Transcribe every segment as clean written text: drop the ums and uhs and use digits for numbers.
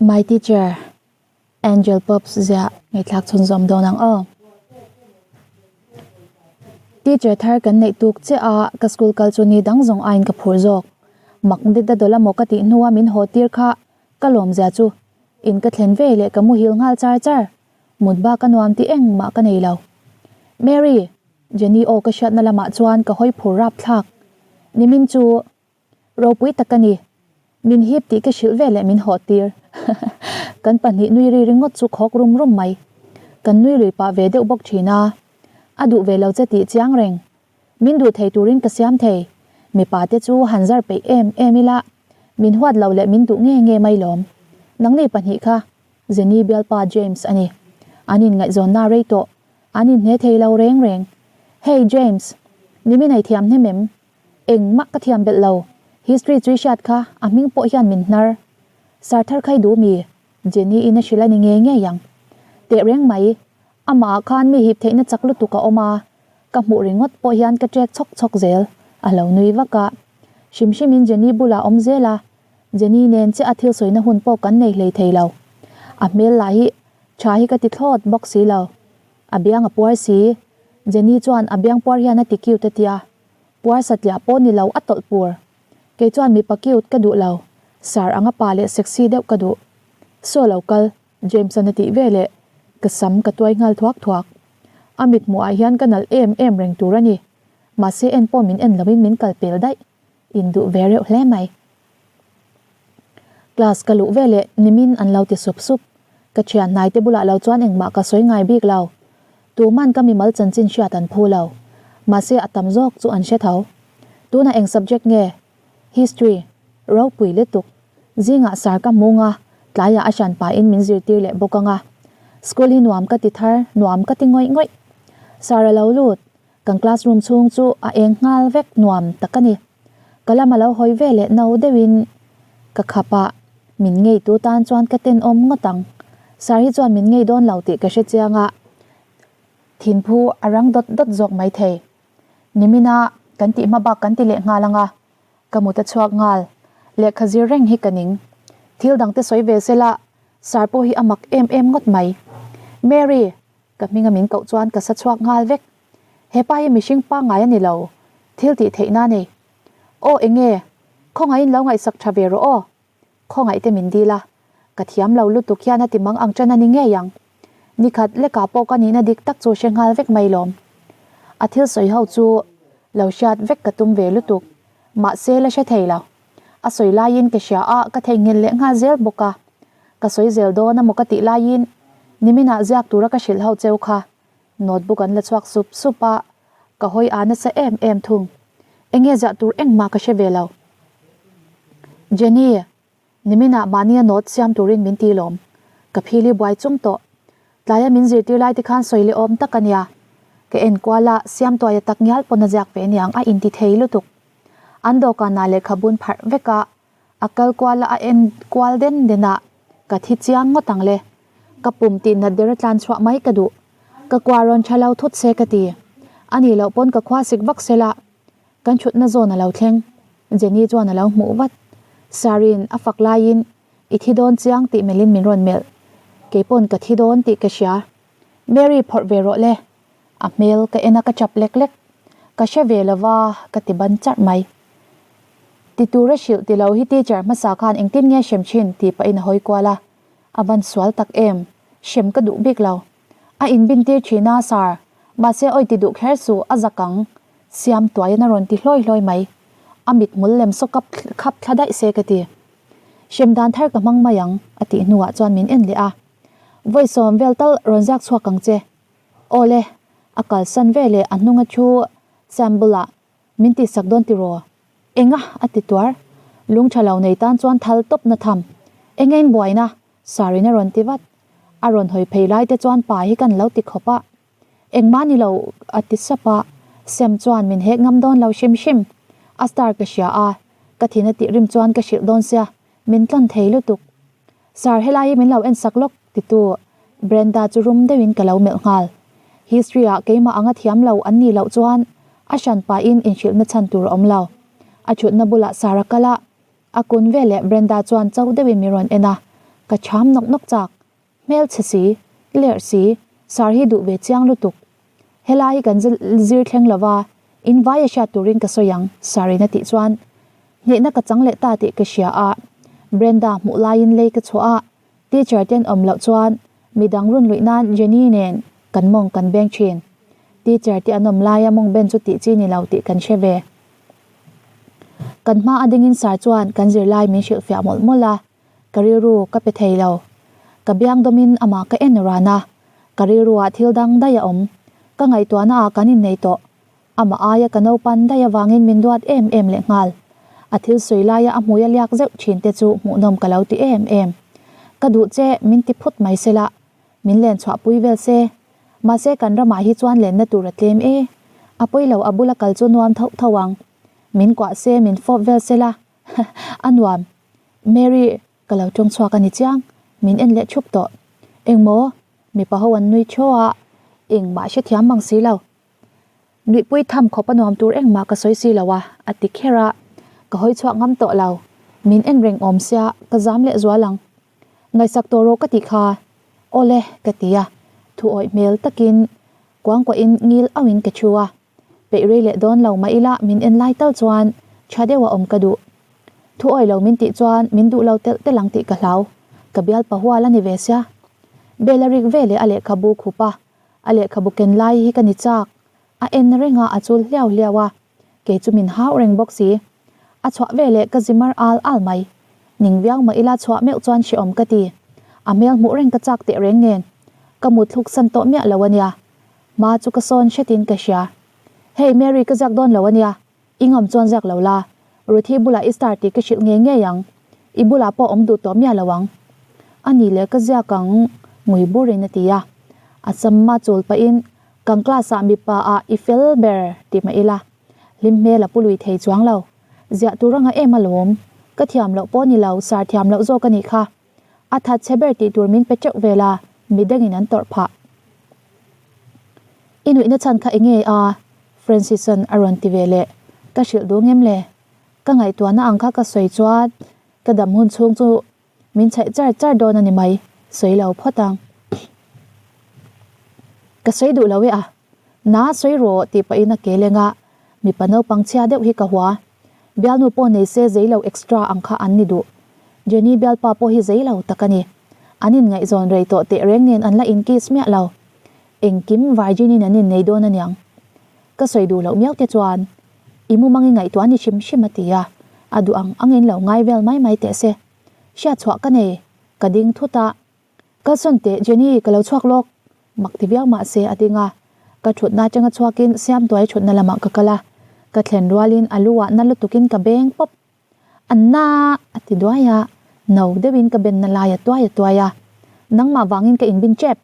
My teacher, Angel Pops ziah ngaihthlak chhunzawm dawn ang aw. Teacher thar kan neih tuk chiah a, ka school kal chu ni dang zawng aiin ka phur zawk. Mak det a dawlh amaw ka tih hnua min haw tir kha ka lawmzia chu in ka thlen ve leh ka muhil nghal char char. Mut bak a nuam tih engmah ka nei lo. Mary, Jenny aw ka hriatna lamah chuan ka hawi phur rapthlak. Nimin chu Ropui tak a ni. Min hip tih ka hrilh veleh min haw tir. Kan pahnih nui ri ringawt chu khawk rum rum mai. Kan nui lui pah ve deuh bawk thin a. A duh ve lo che tih chiang reng. Min duh thei turin ka siam thei. Mipa te chu han zar peih em em ila. Min huat lo leh min duh nge nge mai lawm. Nangni pahnih kha Jenny bialpa James a ni. An inngaihzawnna rei tawh. An inhne thei lo reng reng. Hey James! Nimin ei thiam hnem em? Engmah ka thiam belh lo. History chui hriat kha a hming pawh hian min hnar. Sir thar khai duh mi? Jenny in a hrilh a ni ngei ngei ang. Teh reng mai. Amah ah khan mi hip theihna chak lutuk a awm a, ka hmuh ringawt pawh hian ka ṭek chhawk chhawk zel. A lo nui vak a. Hrim hrim in Jenny bulah awm zel a, Jenny nen chiah a thil sawina hun pawh kan nei hlei thei lo. A hmel lah hi tha hi ka ti thlawt bawk si lo. A biang a puar si. Jenny chuan a biang puar hian a ti cute a tia. Puar satliah pawh ni lo a tawlh pur. Kei chuan mipa cute ka duh lo, sar anga pa leh sexy deuh ka duh. Saw lo kal, James-an a tih ve leh ka sam ka tuai nghal thuak thuak. A mithmuh ah hian ka nalh em em reng tur a ni. Mahse en pawh min en loin min kal pel daih. Induh ve reuh hle mai. Class ka luh ve leh nimin an lo ti sup sup. Ka thian hnai te bulah lo chuan engmah ka sawi ngai bik lo. Tuman ka mimal chanchin hriat an phu lo. Mahse a tam zawk chu an hre tho. Tunah eng subject nge? History. Ropui lutuk. Zingah sar ka hmung a, tlaiah a hran pahin min zirtir leh bawk ang a. School hi nuam ka ti thar, nuam ka ti ngawih ngawih. Sar a lo lut. Kan classroom chhung chu a eng nghal vek nuam tak a ni. Ka lam a lo hawi ve leh no deuhin ka khap a, min ngeitu tan chuan ka tenawm ngawt ang. Sir hi chuan min ngei dawn lo tih ka hre chiang a, thinphu a rang dawt dawt zawk maithei. Nimina kan tih hma bak kan ti leh nghal ang a, ka mut a chhuak nghal. Lehkha zir reng hi ka ning. Thil dangte sawi ve sela, Sir pawh hi a mak em em ngawt mai. Mary! Ka hminga min koh chuan ka sa chhuak nghal vek. Hepa hi mihring pangngai a ni lo, thil tih theihna a nei. Aw enge? Khawngaihin lo ngaihsak tha ve rawh aw. Khawngaih te min dil a, ka thiam lo lutuk hian a ti mang ang ṭan a ni ngei ang. Nikhat lekah pawh ka nihna dik tak chu hre nghal vek mai lawm. A thil sawi ho chu lo hriat vek ka tum ve lutuk, mahse la hre thei lo. A sawi laiin ka hria a, ka theihnghilh leh nghal zel bawk a. Ka sawi zel dawn a maw ka tih laiin niminah ziak tura ka hrilh ho cheu kha notebook an la chhuak sup sup a, ka hawi a nasa em em thung. Enge ziah tur engmah ka hre ve lo. Jenny, niminah mahnia note siam turin min ti lawm. Ka phili buai chung tawh. Tlaia min zirtir lai te khan sawi leh awm tak a nia. Ka en kual a, siam tuaia tak ngial pawn a ziak ve aniang a inti thei lutuk. An dawhkanah lehkhabun pharh vek a, A kal kual a a en kual den den a, ka thi chiang ngawt ang le. Ka pum tih nat ber a tlan chhuah mai ka duh. Ka kua rawn tha lo thut se ka ti. A nih loh pawn ka khua sik vak se la. Kan thutna zawn a lo thleng. Jenny chuan a lo hmuh vat. Sari'n a fak laiin i thi dawn chiang tih melhin min rawn melh. Kei pawn ka thi dawn tih ka hria. Mary phawrh ve rawh le. A hmel ka en a ka chap lek lek. Ka hre ve lova ka ti ban charh mai. Ti tura hrilh ti lo hi teacher hmasa khan engtin nge hrem thin tih pahin a hawi kual a. A van sual tak em? Hrem ka duh bik lo. A inbin tir thin a sir, mahse awi ti duh kher suh a zak ang. Siam tuaiin a rawn ti hlawi hlawi mai. A mithmul lem saw kap khap thla daih se ka ti. Hrem dan thar ka hmang mai ang a tih hnuah chuan min en leh a. Vawi sawm vel tal rawn ziak chhuak ang che. Awle, a kalsan veleh a hnunga thu Sam bulah min tihsak dawn tiraw? Enga? a ti tuar. Lung tha lo nei tan chuan thal tawp na tham. Enge in buaina? Sarin a rawn ti vat. A rawn hawi phei lai te chuan pa hi kan lo ti khawp a. Engmah ni lo a ti sap a. Sam chuan min hek ngam dawn lo hrim hrim. A star ka hria a, ka thin a tih rim chuan ka hrilh dawn sia, min tlawn thei lutuk. Sir helai hi min lo en sak lawk titu Brenda chu rum deuhin ka lo melh nghal. History ah keimah anga thiam lo an nih loh chuan a hran pahin inhrilhna chhan tur a awm lo. A thutna bulah Sir a kal a, a kun veleh Brenda chuan cho deuhin min rawn en a. Ka cham nawk nawk chak. Hmelchhe si, lerh si, sar hi duh ve chiang lutuk. Helai hi kan zir thleng lo va, in vai a hriat turin ka sawi ang, Sarin a tih chuan hnehna ka chang leh ta tih ka hria a. Brenda hmuh laiin lei ka chhuah a, teacher ten awm loh chuan midang run luih nan Jenny nen kan mawng kan beng thin. Teacher te an awm laia mawng ben chu tih chi ni lo tih kan hre ve. Kan hma a dingin Sar chuan kan zirlai min hrilhfiah mawlh mawlh a. Ka rilru ka pe thei lo. Ka biang dawmin amah ka en ran a, ka rilruah thil dang daih a awm. Ka ngaihtuahna ah kan innei tawh. Amah aia ka naupan daih avangin min duat em em lehnghal. A thil sawi laia a hmui a liak zeuh thin te chu hmuhnawm ka lo ti em em. Ka duh che min ti phut mai sela, min len chhuah pui vel se. Mahse kan ramah hi chuan lenna tur a tlem e. A pawi lo a bula kal chu nuam tho tho ang. Min kuah se min fawp vel sela, a nuam. Mary, ka lo tawng chhuak a ni chiang, min en leh thup tawh. Engmaw? Mipa ho an nui thaw a, engmah hrethiam mang si lo. Nuihpui tham khawp a nuam tur engmah ka sawi si lo a, a ti kher a. Ka hawi chhuak ngam tawh lo. Min en reng awm sia, ka zam leh zual ang. Ngaihsak tawh rawh ka tih kha. Awle, ka ti a. Thu awih hmel takin kuangkuahin ngil auhin ka thu a. Peih rei leh dawn lo mah ila min en lai tal chuan tha deuh a awm ka duh. Thu awi lo min tih chuan min duh lo telh telh ang tih ka hlau. Ka bial pahual a ni ve sia. Bel a rik ve leh a lehkhabu khup a, a lehkhabu ken lai hi ka ni chak. A en reng a, a chul hliau hliau a. Kei chu min hau reng bawk si. A chhuah ve leh ka zi mar al al mai. Ning viau mah ila chhuah meuh chuan hrehawm ka ti. A hmel hmuh reng ka chak teh reng nen. Ka mut thluk san tawh miah lo a nia. Hma chu ka sawn hretin ka hria. Hey Mary ka ziak dawn lo ania, i ngam chuan ziak lo la, Ruthi bulah i star tih ka hrilh ngei ngei ang, i bulah pawh awm duh tawh miah lo ang. A nih leh ka ziak ang ngui burin a ti a. A sam a chul pahin kan class ah mipa ah i fel ber ti mah ila, hlim hmel a pu lui thei chuang lo. Ziah tur anga em alawm, ka thiam loh pawh ni lo, sar thiam loh zawk a nih kha. A that chhe ber tih tur min pe teuh vel a, midangin an tawrh phah. I nuihna chhan kha enge a? Francis-a'n a rawn ti ve leh. Ka hrilh duh ngem le? Ka ngaihtuahna ang kha ka sawi chuan ka dam hun chhung chu min chhaih char char dawn a ni mai, sawi lo phawt ang. Ka sawi duh lo e a. Na sawi rawh tih pahin a ke leng a, mipa naupang chhia deuh hi ka hua. Bialnu pawh nei se zei lo extra ang kha an ni duh. Jenny bialpa pawh hi zei lo tak a ni. An inngaihzawn rei tawh teh reng nen an la inkiss miah lo. Engkim virgin in an innei dawn aniang. Ka sawi duh loh miau te chuan i mumang i ngaihtuah ni hrim hrim a ti a, a duh ang angin lo ngai vel mai mai teh se. Hriatchhuah ka nei, ka ding thut a. Kalsawn teh Jenny ka lo chhuak lawk. Mak ti viau mah se a ding a, ka thutna atanga chhuakin Siamtuai thutna lamah ka kal a, ka thlen rualin a lu ah na lutukin ka beng pawp. Anna! a ti duai a, no deuhin ka benna lai a tuai a tuai a, Nangmah vangin ka inbin tep.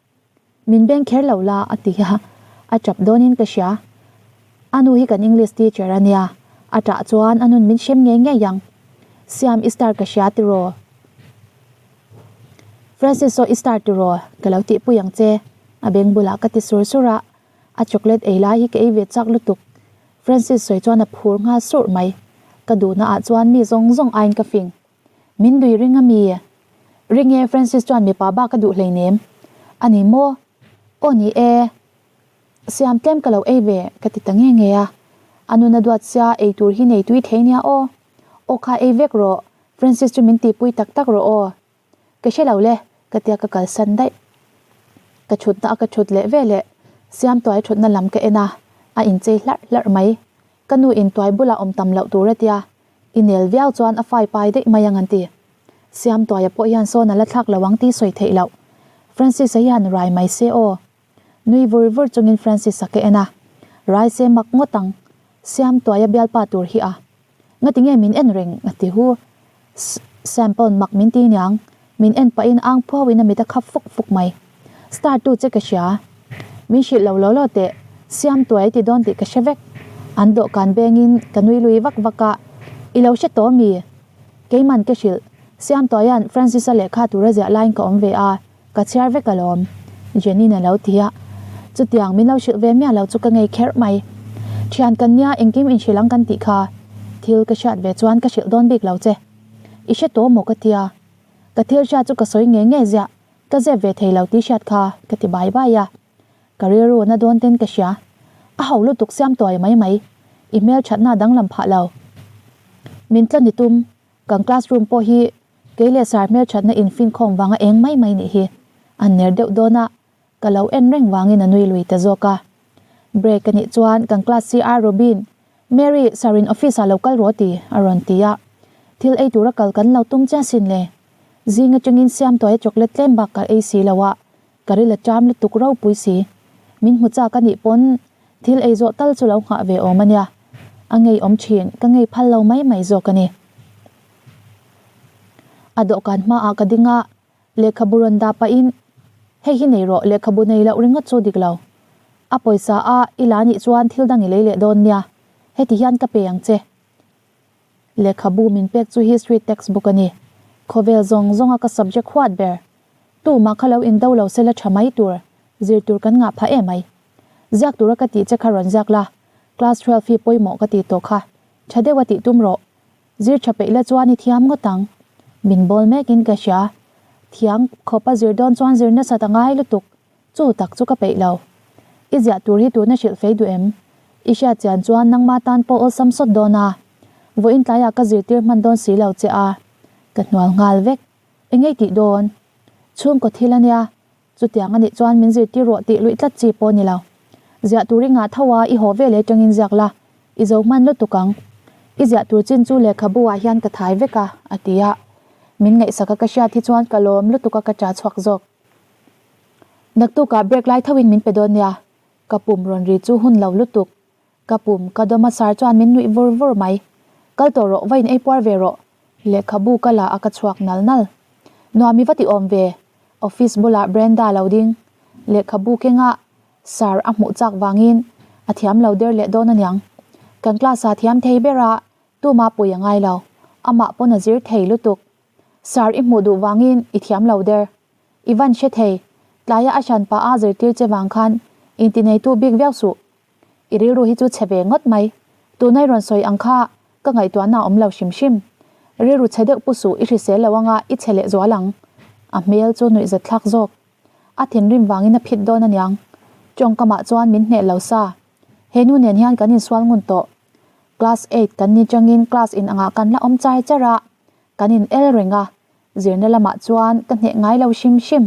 Min beng kher lo la a ti a, a tap dawnin ka hria. A nu hi kan English teacher a nia, a tah chuan a nun min hrem ngei ngei ang. Siam i star ka hria tiraw? Francis aw i star tiraw ka lo tihpui ang che a beng bulah ka ti sur sur a, a chocolate ei lai hi ka ei ve chak lutuk. Francis sawi chuan a phur nghal surh mai, ka duhna ah chuan mi zawng zawng aiin ka fing. Min dui ring a mi? Ring e Francis chuan mipa bak a duh hleinem. A ni maw? Aw ni e. Siam tlem ka lo ei ve ka ti ta nge nge a, a nuna duat sia ei tur hi nei tui thei nia aw. Aw kha ei vek rawh, Francis chu min tihpui tak tak rawh aw. Ka hre lo le, ka tia ka kalsan daih. Ka thutna a ka thut leh ve leh, Siamtuai thutna lam ka en a, a inchei hlarh hlarh mai. Ka nu in tuai bulah awm tam loh tur a tia, i nel viau chuan a fai pai daih mai ang an ti. Siamtuaia pawh hian sawn a la thlak lo ang tih sawi theih loh. Francis-a hian rai mai se aw. Nui vur vur chungin Francis-a ka en a, rai se mak ngawt ang, Siamtuaia bialpa tur hi a. Ngati nge min en reng? a ti hu. Sam pawn mak min ti niang, min en pahin ang phuau in a mit a khap fuk fuk mai. Star tu che ka hria. Min hrilh lo law law teh, Siamtuai ti dawn tih ka hre vek. An dawhkan bengin ka nui lui vak vak a, I lo hre tawh mi? Keiman ka hrilh, Siamtuaia'n Francis-a lehkha tura ziah laiin ka awm ve a, Ka chhiar vek alawm, Jenny-in a lo ti a. Chutiang min lo hrilh ve miah lo chu ka ngei kherh mai. Thian kan nia engkim inhrilh ang kan tih kha. Thil ka hriat ve chuan ka hrilh dawn bik lo che. I hre tawh maw ka tia. Ka thil hriat chu ka sawi ngei ngei ziah, ka zep ve thei lo tih hriat kha ka ti bai bai a. Ka rilru na dawn ten ka hria. A ho lutuk siam tuai mai mai. I hmelthatna danglam phah lo. Min tla ni tum, kan classroom pawh hi kei leh sar hmelthatna infinkhawm vanga eng mai mai nih hi. An ner deuh dawn a, ka lo en reng vangin a nui lui ta zawk a. Break a nih chuan kan class CR Robin, Mary, sir in office ah lo kal rawh ti, a rawn ti a. Thil ei tura kal kan lo tum chiah sin le. Zing atangin siamtuaia chocolate tlem bak ka ei si lo a, ka ril a ṭam lutuk ropui si. Min hmu chak a nih pawn thil ei zawh tal chu lo nghah ve awm a nia. A ngei awm ṭhin, ka ngei phal lo mai mai zawk a ni. A dawhkan hmaah ka ding a, Lehkhabu rawn dah pahin, Hei hi nei rawh, lehkhabu nei loh ringawt chu dik lo. A pawisa a i la nih chuan thil dang i lei leh dawn nia, heti hian ka pe ang che. Lehkhabu min pek chu history textbook a ni. Khawvel zawng zawnga ka subject huat ber. Tumah kha lo indo lo sela tha mai tur, zir tur kan ngah phah em ai. Ziak tura ka tih che kha rawn ziak la, class 12 hi pawimawh ka tih tawh kha, tha deuha tih tum rawh. Zir tha peih la chuan i thiam ngawt ang. Min bawl mekin ka hria. Thiam khawp a zir dawn chuan zir nasat a ngai lutuk. Chu tak chu ka peih lo. I ziah tur hi tuna hrilh fei duh em? I hriat chian chuan nangma tan pawh awlsam sawt dawn a. Vawiin tlaiah ka zirtir hman dawn si lo che a. Ka hnual nghal vek. Engei tih dawn? Chhungkaw thil a nia. Chutiang a nih chuan min zirtir rawh tih luih tlat chi pawh a ni lo. Ziah tur i ngah tho a, i haw veleh atangin ziak la, i zo hman lutuk ang. I ziah tur chin chu lehkhabu ah hian ka thai vek a, a ti a. Min ngaihsak a ka hriat hi chuan ka lawm lutuk a ka ṭah chhuak zawk. Naktukah break lai tho in min pe dawn nia, ka pum rawn ri chu hun lo lutuk. Ka pum ka dawm a sar chuan min nuih vur vur mai. Kal tawh rawh, va in ei puar ve rawh. Lehkhabu ka la a ka chhuak nal nal. Nuam i va ti awm ve. Office bulah Brenda lo ding. Lehkhabu kengah sar a hmuh chak vangin a thiam lo der leh dawn aniang. Kan class ah thiam thei ber a, tumah pui a ngai lo. Amah pawn a zir thei lutuk. Sar i hmuh duh vangin i thiam lo der. I van hre thei. Tlaia a hran pah a zirtir che vang khan intineitu bik viau suh. I rilru hi chu chhe ve ngawt mai. Tunai rawn sawi ang kha ka ngaihtuahna a awm lo hrim hrim. Rilru chhe deuh pu suh i hrisel lo anga i chhe leh zual ang. A hmel chu nuihzat thlak zawk. A thinrim vangin a phit dawn aniang. Tawngkamah chuan min hneh lo sa. He nu nen hian kan insual ngun tawh. Class eight kan ni changin class in angah kan la awm char char a, kan in el reng a. Zirna lamah chuan ka hneh ngai lo hrim hrim.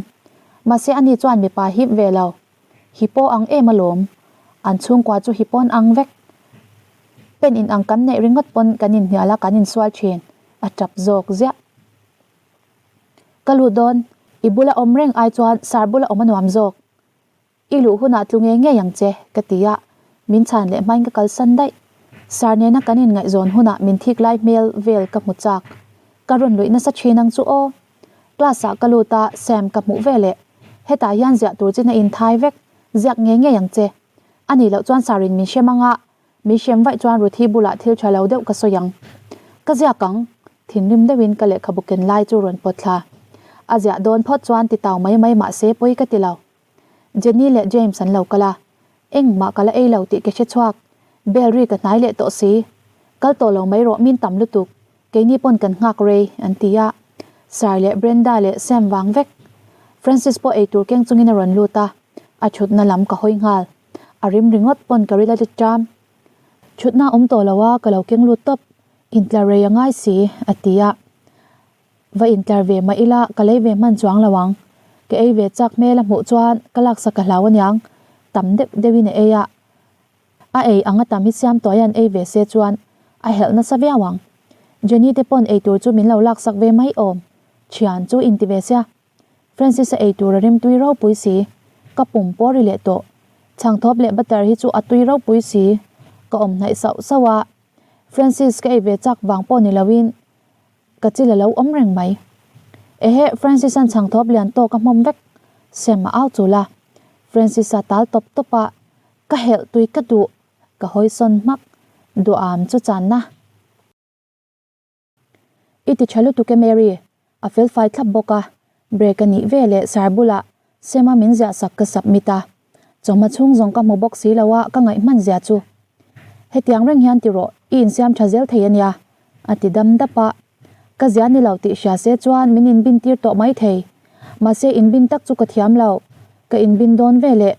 Mahse ani chuan mipa hip ve lo. Hi pawh ang em alawm. An chhungkua chu hi pawn ang vek. Pen in ang kan neih ringawt pawn kan inhnial a kan insual thin. A tap zawk ziah. Ka lut dawn, i bula awm reng ai chuan sar bula awm a nuam zawk. I luh hunah tlu ngei ngei ang che, ka ti a, min chhan leh hmain ka kalsan daih. Sar nena kan inngaihzawn hunah min thik lai hmel vel ka hmu chak. Ka rawn luih nasa thin ang chu aw. Class ah ka lut a, Sam ka hmuh ve leh. Hetah hian ziah tur chin a inthai vek, ziak ngei ngei ang che. A nih loh chuan Sar in min hrem anga, min hrem vaih chuan Ruthi bulah thil tha lo deuh ka sawi ang. Ka ziak ang, thinrim deuhin ka lehkhabu ken lai chu rawn pawt thla. A ziah dawn phawt chuan ti tau mai mai mahse pawi ka ti lo. Jenny leh James an lo kal a, engmah ka la ei lo tih ka hre chhuak. Bell ri ka hnai leh tawh si. Kal tawh lo mai rawh min tam lutuk, keini pawn kan nghak rei, an ti a. Sir leh Brenda leh Sam vang vek. Francis pawh eitur keng chungin a rawn lut a, a thutna lam ka hawi nghal. A rim ringawt pawn ka ril a lit ṭam. Thutna awm tawh lo a, ka lo keng lut tawp. Intlar rei a ngai si, a ti a. Va intlar ve mah ila ka lei ve hman chuang lo ang. Ka ei ve chak hmel a hmuh chuan ka laksak ka hlau aniang, tam deuh deuhin a ei a. A ei ang a tam hi siam tuai an ei ve se chuan a helh nasa viau ang. Jenny te pawn ei tur chu min lo laksak ve mai awm, thian chu inti ve sia. Francis-a ei tur a rim tui ropui si, ka pum pawh ri leh tawh. Chhangthawp leh butter hi chu a tui ropui si, ka awm hnaih sauh sauh a. Francis ka ei ve chak vang pawh ni loin Ka chil a lo awm reng mai. Ehe, Francis-a'n chhangthawp lian tawk a hmawm vek. Sam a au chul a. Francis-a tal tawp tawp a, Ka helh tui ka duh, ka hawi sawn hmak. Duham chu channa. I ti tha lutuk e Mary, a fel fai thlap bawk a. Break a nih ve leh sar bulah Sam-a min ziah sak ka submit a. Chawhma chhung zawng ka hmu bawk si lo a, ka ngaih hman zia chu. Hetiang reng hian ti rawh, i insiam tha zel thei a nia, a ti dam dap a. Ka zia ni lo tih hria se chuan min inbin tir tawh mai thei. Mahse inbin tak chu ka thiam lo. Ka inbin dawn ve leh.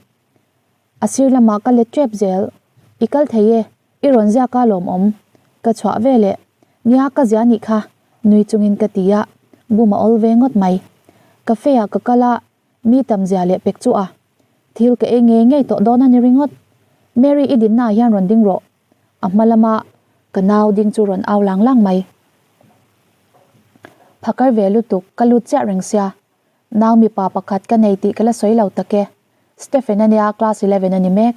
A sir lamah ka let tep zel. I kal thei e, i rawn ziak a lawmawm. Ka chhuah ve leh. Nia ka zia nih kha, nui chungin ka ti a, bum a awl ve ngawt mai. Cafe ah ka kal a, mi tam zia leh pek chu a. Thil ka ei ngei ngei tawh dawn a ni ringawt. Mary i dinna ah hian rawn ding rawh. A hma lama ka nau ding chu rawn au lang lang mai. Phakar ve lutuk ka lut chiah reng sia. Nau mipa pakhat ka nei tih ka la sawi lo tak e. Stephen a nia class 11 a ni mek.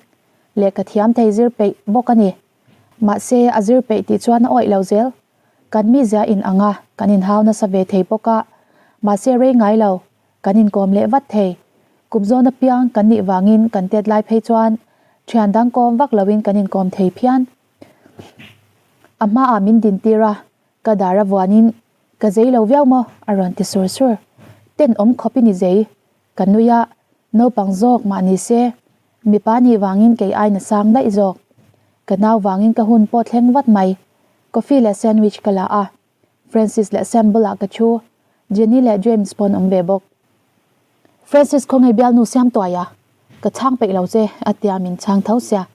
Lehkha thiam thei zir peih bawk a ni. Mahse a zir peih tih chuan a awih lo zel. Kan mizia in ang a, kan inhau nasa ve thei bawk a. Mahse rei ngai lo, kan inkawm leh vat thei. Kum zawn apiang kan nih vangin kan tet lai phei chuan thian dang kawm vak loin kan inkawm thei phian. A hmaah min dintir a, ka dar a vuanin Ka zei lo viau maw? a rawn ti sur sur. Tenawm khawp i ni zei. Ka nui a, naupang zawk mah ni se, mipa nih vangin kei aina sang daih zawk. Ka nau vangin ka hun pawh thleng vat mai. Coffee leh sandwich ka la a, Francis leh Sam bulah ka thu. Jenny leh James pawn awm ve bawk. Francis khawnge bialnu siam tuai a? Ka chhang peih lo che, a tia min chhang tho sia.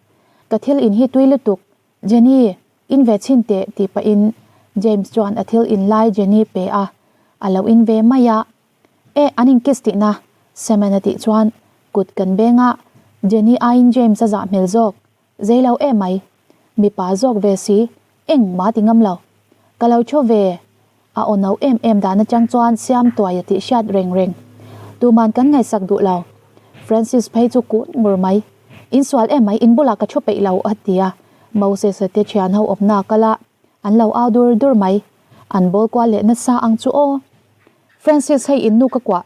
Ka thil in hi tui lutuk. Jenny, in ve chhin teh tih pahin James chuan a thil in lai Jenny pe a, a lo in ve mai a. E, an in kiss tihna, Simon a tih chuan kut kan beng a, Jenny aiin James a zah hmel zawk, zei lo em mai. Mipa zawk ve si, engmah ti ngam lo. Ka lo thu ve, a aw no em em dan atang chuan siam tuai a tih hriat reng reng. Tuman kan ngaihsak duh lo. Francis phei chu kun ngur mai. Insual em mai, in bulah ka thu peih lo a ti a. Moses-a te thian ho awmna a kal a, an lo au dur dur mai. An bawl kual leh nasa ang chu aw. Francis hei in nu ka kuah.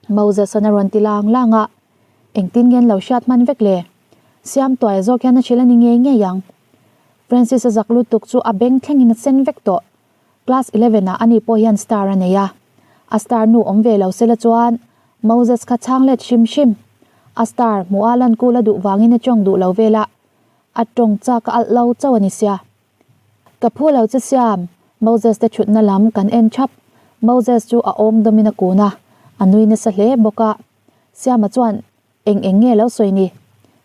Moses-an a rawn ti lang lang a, engtin nge an lo hriat hman vek le? Siam tuai zawk hian a hrilh a ni ngei ngei ang. Francis-a zak lutuk chu a beng thlengin a sen vek tawh. Class 11 ah ani pawh hian star a nei a, a star nu awm ve lo sela chuan Moses kha chhang let hrim hrim. A star hmuh a lan kul a duh vangin a tawng duh lo vel a, a tawng chak a alh lo chauh a ni sia. Ka phu lo che siam, Moses te thutna lam kan en thap. Moses chu a awm dawmin a kun a, a nui nasa hle bawk a. Siama chuan, Eng eng nge lo sawi ni?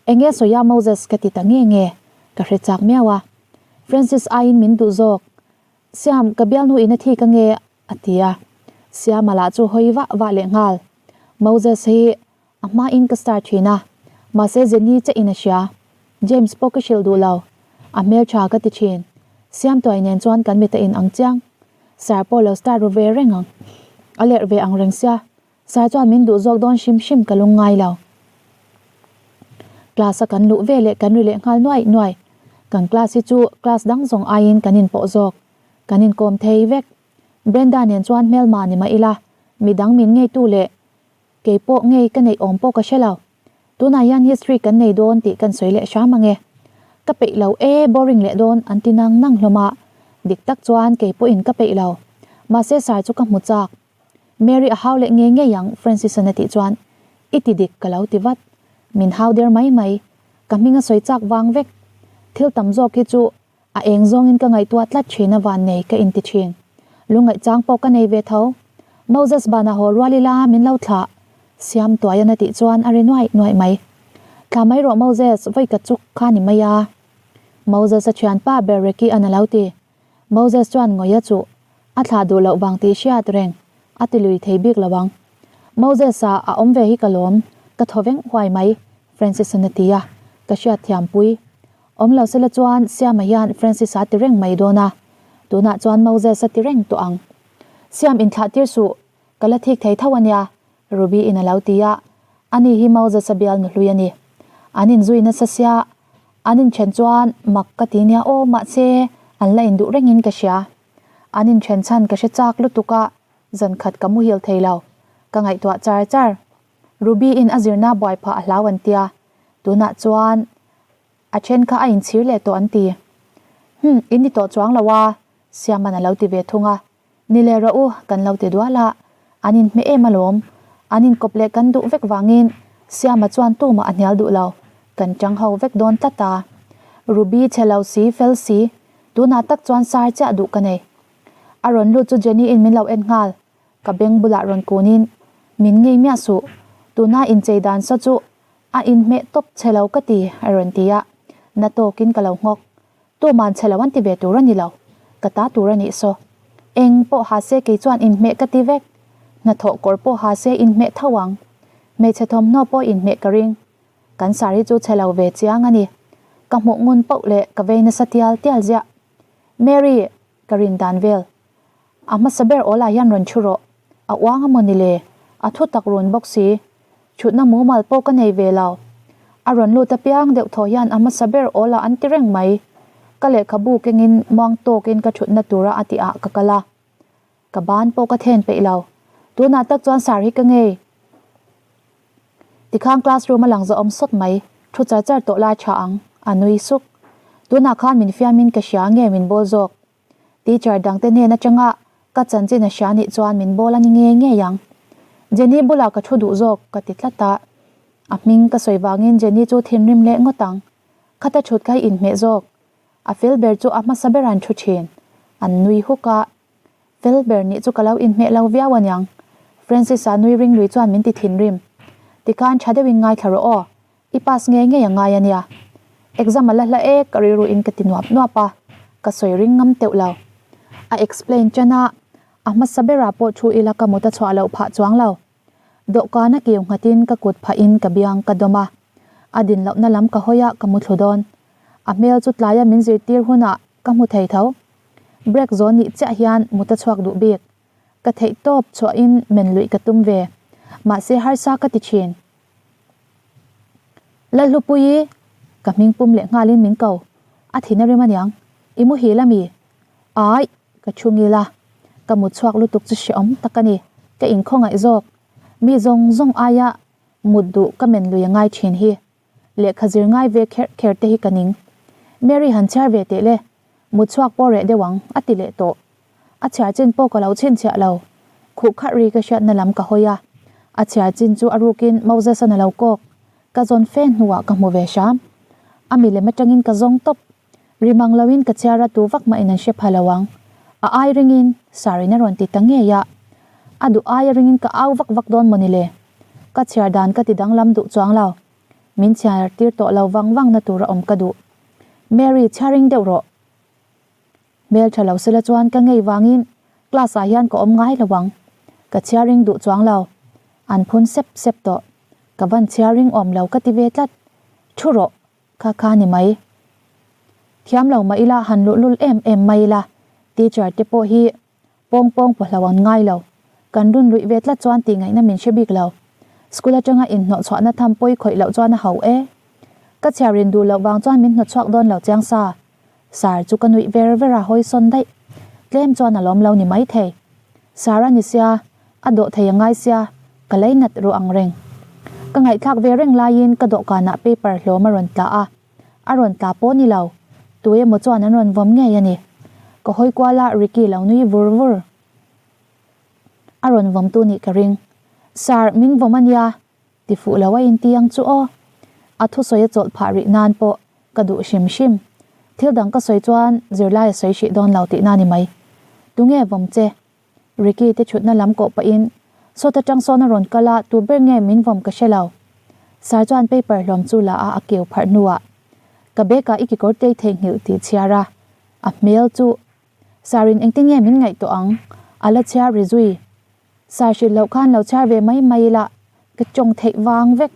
Eng nge sawi a Moses ka ti ta nge nge? Ka hre chak miau a. Francis aiin min duh zawk. Siam, ka bialnu in a thik ange a ti a. Siama lah chu hawi vah vah leh nghal. Moses hi A hmain ka star thin a, mahse Jenny che in a hria. James pawh ka hrilh duh lo. A hmeltha ka ti thin. Siamtuai nen chuan kan mit a in ang chiang. Sir pawh lo star ru ve reng ang. A lerh ve ang reng sia. Sir chuan min duh zawk dawn hrim hrim ka lung ngai lo. Class a kan luh ve leh kan ri leh nghal nuai nuai. Kan class hi chu class dang zawng aiin kan inpawh zawk. Kan inkawm thei vek. Brenda nen chuan hmelma ni mah ila, midang min ngeitu leh Kei pawh ngei ka neih awm pawh ka hre lo. Tunah hian history kan nei dawn tih kan sawi leh hram ange. Ka peih lo e, boring leh dawn an ti nang nang hlawm a. Dik tak chuan kei pawhin ka peih lo. Mahse sir chu ka hmu chak. Mary a hau leh ngei ngei ang Francis-an a tih chuan i ti dik ka lo ti vat. Min hau der mai mai. Ka hming a sawi chak vang vek. Thil tam zawk hi chu A eng zawngin ka ngaihtuah tlat thin a van nei ka inti thin. Lungngaih chang pawh ka nei ve tho. Moses banah haw rual ila min lo thlah. Siam tuaian a tih chuan a ri nuaih nuaih mai. Thlah mai rawh Moses, vawi ka chuk kha ni mai a. Moses a thianpa ber Ricky an a lo ti. Moses chuan ngawih a chuh. A thlah duh loh vang tih hriat reng. A ti lui thei bik lo ang. Moses-a a awm ve hi ka lawm. Ka thaw veng huai mai, Francis-an a ti a. Ka hriat thiampui. Awm lo sela chuan Siama hian Francis-a ti reng mai dawn a, tunah chuan Moses-a ti reng tawh ang. Siam inthlah tir suh, ka la thik thei tho a nia, Ruby-in a lo ti a, ani hi Moses-a bial nuhlui a ni. An inzui nasa sia, an inthen chuan mak ka ti nia aw mahse an la induh rengin ka hria. An inthen chhan ka hre chak lutuk a, zan khat ka muhil thei lo, ka ngaihtuah char char. Ruby-in a zirna buai phah a hlau an tia, tunah chuan A then kha a inchhir leh tawh an ti. Hum, in ni tawh chuang lo a, Siaman a lo ti ve thung a. Ni leh rawh u, kan lo ti dual a. An inhmeh em alawm. An inkawp leh kan duh vek vangin Siama chuan tumah a hnial duh lo. Kan chang ho vek dawn tlat a. Ruby chhe lo si, fel si, tunah tak chuan sar chiah duh ka nei. A rawn lut chu Jenny in min lo en nghal. Ka beng bulah rawn kunin, Min ngei miah suh, tuna inchei dan saw chu a inhmeh tawp che lo ka ti, a rawn ti a. Na tawkin ka lo nghawk. Tuman che lo an ti ve tur a ni lo, ka ta tur a nih saw. Eng pawh ha se kei chuan inhmeh ka ti vek. Hnathawh kawr pawh ha se inhmeh tho ang. Hmeichhe thawmhnaw pawh inhmeh ka ring. Kan sari chu che lo ve chiang a ni. Ka hmuh ngun poh leh ka vei nasa tial tial ziah. Mary, ka rin dan vel. A hmasa ber awl ah hian rawn thu rawh. A uang a maw ni le? A thu tak run bawk si. Thutna mumal pawh ka nei ve lo. A rawn lut apiang deuh thaw hian a hmasa ber awl ah an ti reng mai. Ka lehkhabu kengin muang tawkin ka thutna tura a tih ah ka kal a. Ka ban pawh ka then peih lo. Tunah tak chuan sar hi ka ngei. Tikhan classroom a lang zawh awm sawt mai, thu char char tawh lai tha ang, a nui suk. Tunah khan min fiamin ka hria nge min bawl zawk. Teacher dangte hnen atanga ka chanchin a hria nih chuan min bawl a ni ngei ngei ang. Jenny bulah ka thu duh zawk ka ti tlat a. A hming ka sawi vangin Jenny chu thinrim leh ngawt ang. Khata thut kha i inhmeh zawk. A fel ber chu a hmasa ber an thu thin. An nui huk a. Fel ber nih chu ka lo inhmeh lo viau aniang. Francis-a nui ring lui chuan min ti thinrim. Tikhan tha deuhin ngaithla rawh aw. I pass ngei ngei a ngai ania. Exam a la hla e ka rilru in ka ti nuap nuap a. Ka sawi ring ngam teuh lo. A explain tan a, a hmasa berah pawh thu ila ka mut a chhuah loh phah chuang lo. Dawhkan a kiu nghatin ka kut phahin ka biang ka dawm a. A din lohna lam ka hawi a ka mu thlu dawn. A hmel chu tlaia min zirtir hunah ka hmu thei tho. Break zawn nih chiah hian mut a chhuak duh bik. Ka theih tawp chhuahin men luih ka tum ve. Mahse harsa ka ti thin. Lalhlupuii, ka hming pum leh nghalin min ko. A thin a rim aniang. I muhil ami? Aih, ka thu ngil a. Ka mut chhuak lutuk chu hrehawm tak a ni. Ka inkhawngaih zawk. Mi zawng zawng aia mut duh ka men lui a ngai thin hi. Lehkha zir ngai ve kherh kher te hi ka ning. Mary han chhiar ve teh le. Mut chhuak pawh reh deuh ang, a ti leh tawh. A chhiar chin pawh ka lo chhinchhiah lo. Khuh kharh ri ka hriatna lam ka hawi a. A chhiar chin chu a rukin Moses-an a lo kawk. Ka zawn fe hnuah ka hmu ve hram. A milem atangin ka zawng tawp. Ri mang loin ka chhiar a tu vak mahin an hre pha lo ang. A ai ringin Sarin a rawn ti ta ngei a. A duh aia ringin ka au vak vak dawn mawni le. Ka chhiar dan ka ti danglam duh chuang lo. Min chhiar tir tawh lo vang vang na tur a awm ka duh. Mary chhiaring deuh rawh. Hmel tha lo sela chuan ka ngei vangin class ah hian ka awm ngai lo ang. Ka chhiaring duh chuang lo. An phun sep sep tawh. Ka van chhiaring awm lo ka ti ve tlat. Thu rawh. Kha kha ni mai. Thiam lo mah ila han luhlul em em mai ila teacher te pawh hi pawng pawng pawhlo an ngai lo. Kan run luih ve tlat chuan tih ngaihna min hre bik lo. School atanga inhnawh chhuahna tham pawi khawih loh chuan a ho e. Ka chhiar in duh loh vang chuan min hnawt chhuak dawn lo chiang sa. Sir chu ka nuih ver ver a hawi sawn daih. Tlem chuan a lawm lo ni mai thei. Sir a ni sia, a dawh thei a ngai sia, ka lei nat ruh ang reng. Ka ngaihthlak ve reng laiin ka dawhkanah paper hlawm a rawn tla a. A rawn tla pawh ni lo. Tu emaw chuan an rawn vawm ngei a ni. Ka hawi kual a, Ricky lo nui vur vur. A rawn vawm tu nih ka ring. Sir, min vawm a nia. Ti fuh lo a inti ang chu aw. A thusawi a chawlh phah rih nan pawh ka duh hrim hrim. Thil dang ka sawi chuan zirlai a sawi hrih dawn lo tihna ni mai. Tunge vawm che? Ricky te thutna lam kawh pahin sawt atang sawn a rawn kal a, tu ber nge min vawm ka hre lo. Sir chuan paper hlawm chu la a a keu pharh hnuah ka bag ah i kekawr tei theihnghilh tih chhiar a, a hmel chu Sir in engtin nge min ngaihtuah ang? A la chhiar ri zui. Sir hrilh loh khan lo chhiar ve mai mai ila ka tawng theih vang vek.